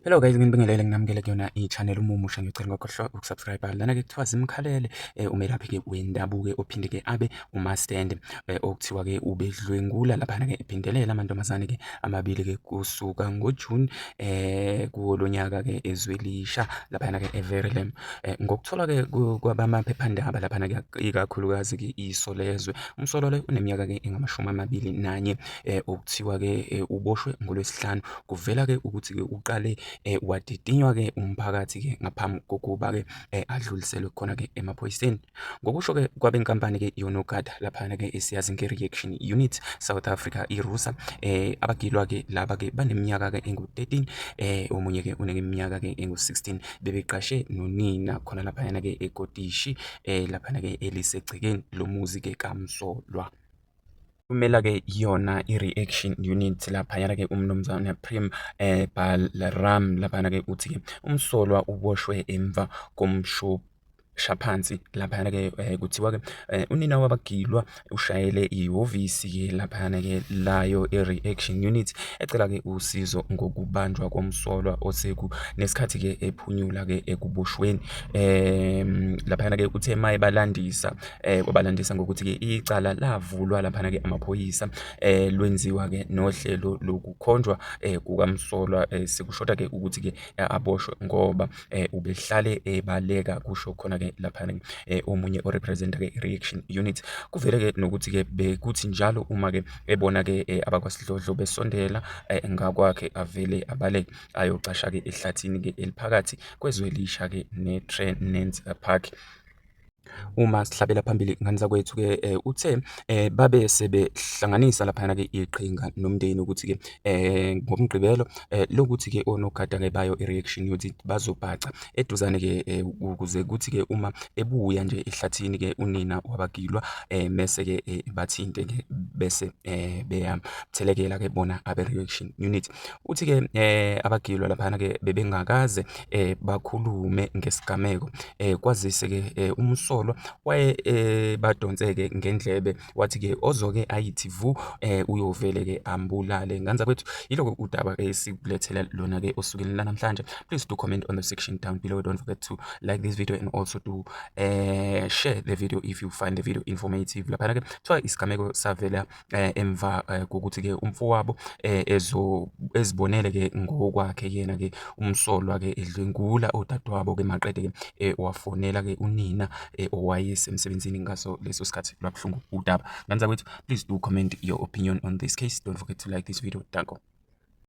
Hello guys, nginibingelele nginamukele kuyona i-channel uma umusha ngiyocela ungakhohlwa ukusubscribe. Lana-ke kuthiwa zimkhalele umelaphi-ke wendabuko ophinde-ke abe umastand okuthiwa-ke ubedlwengula laphana-ke ephindelela amantombazane-ke amabili-ke kusuka ngoJune kuwo lo nyaka-ke eZwelisha laphana-ke eVerulam. Ngokuthola-ke kwabamaphephandaba laphana-ke ikakhulukazi-ke Isolezwe, umsolwa lo uneminyaka-ke engamashumi 21 okuthiwa-ke uboshwe ngoLwesihlanu. Kuvela-ke ukuthi-ke uqale wadidinywa-ke umphakathi-ke ngaphambi kokuba-ke adluliselwe khona-ke emaphoyiseni. Ngokusho-ke kwabenkampani-ke yonogada laphana-ke esiyazi nge-Reaction Unit South Africa i-RUSA, abagilwa-ke laba-ke baneminyaka-ke engu-13, omunye-ke uneminyaka-ke engu-16, bebeqashe nonina khona laphayana-ke ekotishi laphana-ke elisegcekeni lomuzi-ke kamsolwa. Kumela-ke yona i-reaction unit laphayana-ke uMnumzane Prem Balram laphana-ke uthi-ke umsolwa uboshwe emva komshoshaphansi laphayana-ke kuthiwa-ke unina wabagilwa ushayele ihhovisi-ke laphayana-ke layo i-reaction unit ecela-ke usizo ngokubanjwa komsolwa oseku nesikhathi-ke ephunyula-ke ekuboshweni. Laphayana-ke uthe mayebalandisa wabalandisa ngokuthi-ke icala lavulwa laphana-ke amaphoyisa lwenziwa-ke nohlelo lokukhonjwa kukamsolwa sekushoda-ke ukuthi-ke aboshwe ngoba ubehlale ebaleka kusho khona-ke laphana omunye o-represent-a-ke i-reaction unit. Kuvele-ke nokuthi-ke bekuthi njalo uma-ke ebona-ke abakwasidlodlo besondela ngakwakhe avele abaleke ayocasha-ke ehlathini-ke eliphakathi kweZwelisha-ke ne-Trenance Park. Uma sihlabela phambili ngane zakwethu-ke uthe babe sebehlanganisa laphayana-ke iqhinga nomndeni ukuthi-ke ngoMgqibelo lokuthi-ke onogada-ke bayo i-reaction unit bazobhaca eduzane-ke ukuze kuthi-ke uma ebuya nje ehlathini-ke unina wabagilwa mese-ke bathinte-ke bese beyamthelekela-ke bona abe-reaction unit. Uthi-ke abagilwa laphayana-ke bebengakaze bakhulume ngesigameko kwazise-ke umsolwa waye badonse-ke ngendlebe wathi-ke ozoke ayithi vu uyovele-ke ambulale. Ngane zakwethu, yiloko udaba esikulethela lona-ke osukwini lanamhlanje. Please do comment on the section down below. Don't forget to like this video and also do share the video if you find the video informative. Laphana-ke kuthiwa isigameko savela emva kokuthi-ke umfowabo ezibonele-ke ngokwakhe yena-ke umsolwa-ke edlwengula odadewabo-ke maqede-ke wafonela-ke unina owayesemsebenzini ngaso leso sikhathi. Lwabuhlungu udaba. Ngane zakwethu, please do comment your opinion on this case. Don't forget to like this video. Danko.